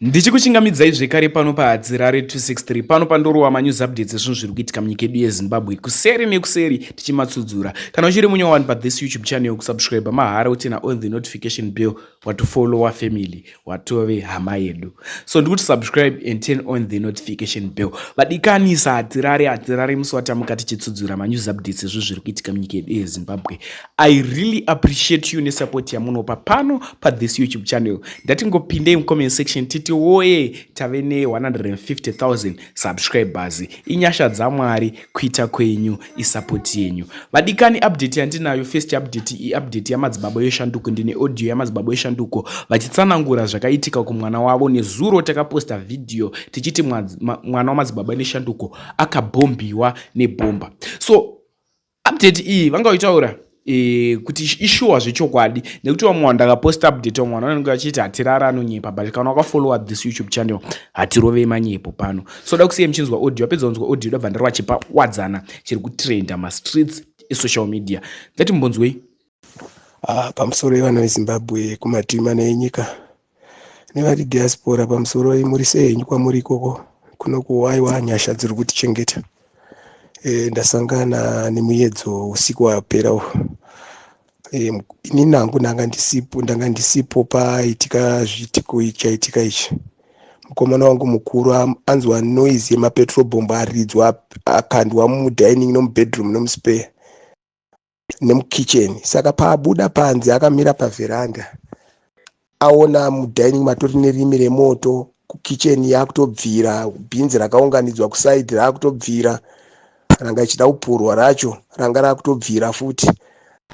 Ndichikuchingamidzai zvekare pano paHadzirare 263 pano pandorowa manews updates ezvinhu zviri kuitika munyika yedu yeZimbabwe kuseri nekuseri tichimatsudzura. Kana uchiri munyowani pathis YouTube channel kusubscribe mahara utina on the notification bell watofollowa family watove hama yedu. So ndikuti subscribe and turn on the notification bell. Vadikanisa hatirare hatirare musi watamuka tichitsudzura manews updates ezvinhu zviri kuitika munyika yedu yeZimbabwe. I really appreciate you nesupport yamunopa pano pathis YouTube channel. Ndatingopindei mucomment section titi woye tave ne 150,000 subscribers. Inyasha dzaMwari kuita kwenyu isupport yenyu. Vadikani, update yandinayo, first update iupdate yamadzibaba yeshanduko. Ndine audio yamadzibaba yeshanduko vachitsanangura zvakaitika kumwana wavo nezuro. Takaposta video tichiti mwana wamadzibaba neshanduko akabhombiwa nebhomba. So update iyi vanga vaitaura kuti ishuwa zvechokwadi, nekuti vamwe vanhu ndakaposta update, vamwe vanhu vanenge vachiti hatirara anonyepa, but kana wakafollowa this YouTube channel, hatirovei manyepo pano. So da kusiye muchinzwa audio. Apedza kunzwa audio, dabva ndarova chipawadzana chiri kutrenda mastreets esocial media. Ngatimbonzwei. Ah, pamusoro yevana veZimbabwe kumativi mana enyika nevari diaspora, pamusoro, muri sei henyu kwamuri ikoko? Kunoku aiwa, nyasha dziri kutichengeta. Ndasangana nemuedzo usiku wapera uhu. Ini nangu ndanga ndisipo paitika zviitiko chaitika ichi. Mukomana wangu mukuru anzwa noise yemapetrol bomb aridzwa, akandwa mudining nomubedroom nomuspare nemukitchen. Saka paabuda panze, akamira pavheranda, aona mudining matori nerimi remoto, kukitchen yakutobvira, bhinzi rakaunganidzwa kuside raakutobvira, ranga ichida kupurwa racho ranga raakutobvira futi.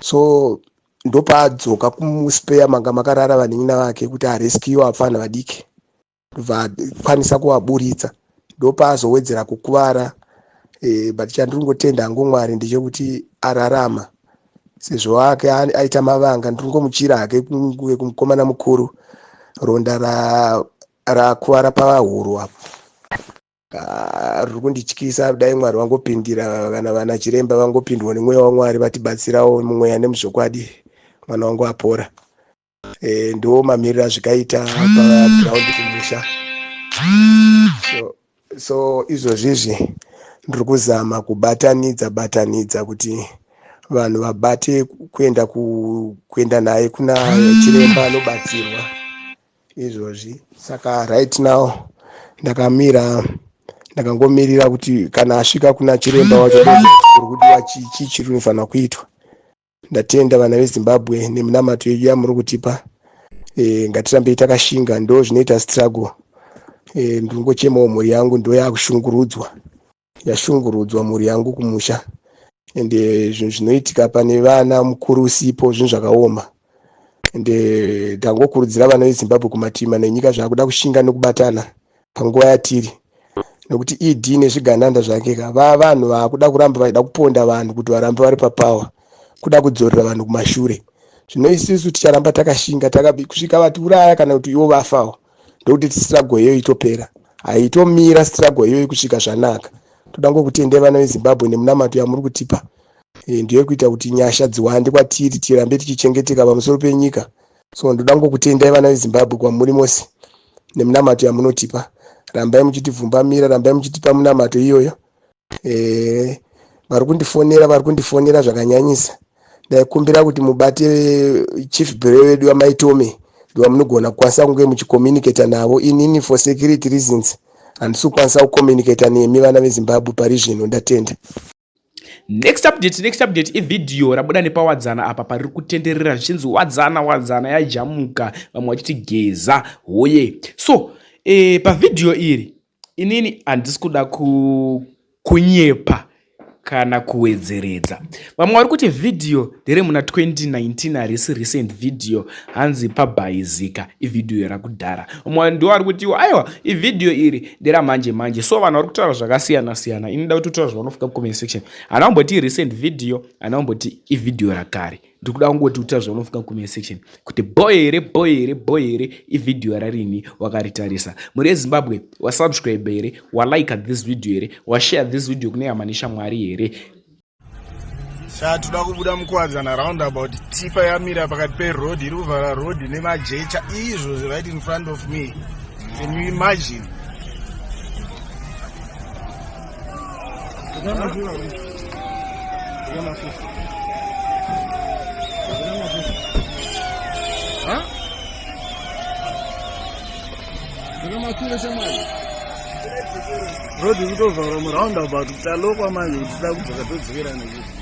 So ndopaadzoka kumuspare manga makarara vanin'ina vake kuti arescuewa vapfana vadiki, vakwanisa kuvaburitsa. Ndopaazowedzera kukuvara. But chandiri kungotenda hangu Mwari ndechekuti ararama, sezvo ake aita mavanga. Ndiri kungomuchira hake kumukomana mukuru, ronda rakuvara pahuro apo riri kundityisa. Dai Mwari vangopindira, kana vana chiremba vangopindwa nemweya waMwari, vatibatsirawo mumweya nemuzvokwadi, mwana wangu apora. Ndo mamiriro azvikaita paground kumusha. So izvozvizvi ndiri kuzama kubatanidza batanidza kuti vanhu vabate kuenda naye kuna chiremba anobatsirwa izvozvi. Saka right now ndakamira, ndakangomirira kuti kana asvika kuna chiremba wacho, kuri kudiwa chii, chiri kunofanira kuitwa. Ndatenda vana veZimbabwe neminamato yedu yamuri kutipa. Ngatirambei takashinga, ndo zvinoita struggle. Ndingochemawo mhuri yangu, ndo yakushungurudzwa, yashungurudzwa mhuri yangu kumusha. Ende zvinhu zvinoitika pane vana mukuru usipo, zvinhu zvakaoma. Ende ndangokurudzira vana veZimbabwe kumativi mana enyika, zvakuda kushinga nekubatana panguva yatiri, nekuti ED nezvigananda zvake ka va vanhu vakuda kuramba vachida kuponda vanhu kuti varambe vari papower, kuda kudzorera vanhu kumashure. Zvino isusu ticharamba takashinga kusvika vatiuraya kana kuti ivo vafawo, ndokuti struggle iyoyo itopera. Haitomira struggle iyoyo kusvika zvanaka. Toda ngokutendai vana veZimbabwe nemunamato yamuri kutipa. Ndiyo kuita kuti nyasha dziwande kwatiri, tirambe tichichengeteka pamusoro penyika. So ndoda ngokutendai vana veZimbabwe kwamuri mose nemunamato yamunotipa. Rambai muchitivhumbamira, rambai muchitipa munamato iyoyo. Vari kundifonera, vari kundifonera zvakanyanyisa. Ndaikumbira kuti mubate chief bere vedu vaMaitome, ndivamunogona kukwanisa kunge muchicommunicata navo. Inini for security reasons handisi kukwanisa kucommunicata nemi vana veZimbabwe pari zvino. Ndatenda. Next update, next update ivhidhiyo rabuda nepawadzana apa pariri kutenderera zvichinzi wadzana wadzana yajamuka, vamwe vachiti geza hoye. So pavhidhiyo iri inini handisi kuda kunyepa kana kuwedzeredza. Vamwe vari kuti vhidhiyo nderemuna 2019, harisi recent video, hanzi pabhaizika, ivhidhiyo rakudhara. Vamwe ndo vari kutiwo aiwa, ivhidhiyo iri nderamanje manje. So vanhu vari kutaura zvakasiyana siyana. Ini nda kutotaura zvavanofuka kucomment section. Hana kumboti recent video, hana kumboti ivhidhiyo rakare. Ndiri kuda kungoti utaura zvaunofunga kucomment section kuti boy here, boy here, boy here, ivhidhiyo rarini wakaritarisa? Muri yeZimbabwe, wasubscribe here? Walike this video here? Washare this video kune hama neshamwari here? Chatoda kubuda muKuwadzana roundabout, tipa yamira pakati peroad, iri kuvhara road nemajecha izvozvi right in front of me. Can you imagine? Road ikutovhara muroundabout kuti alokwa manje kuti tida kudzoka todzokera nekuti.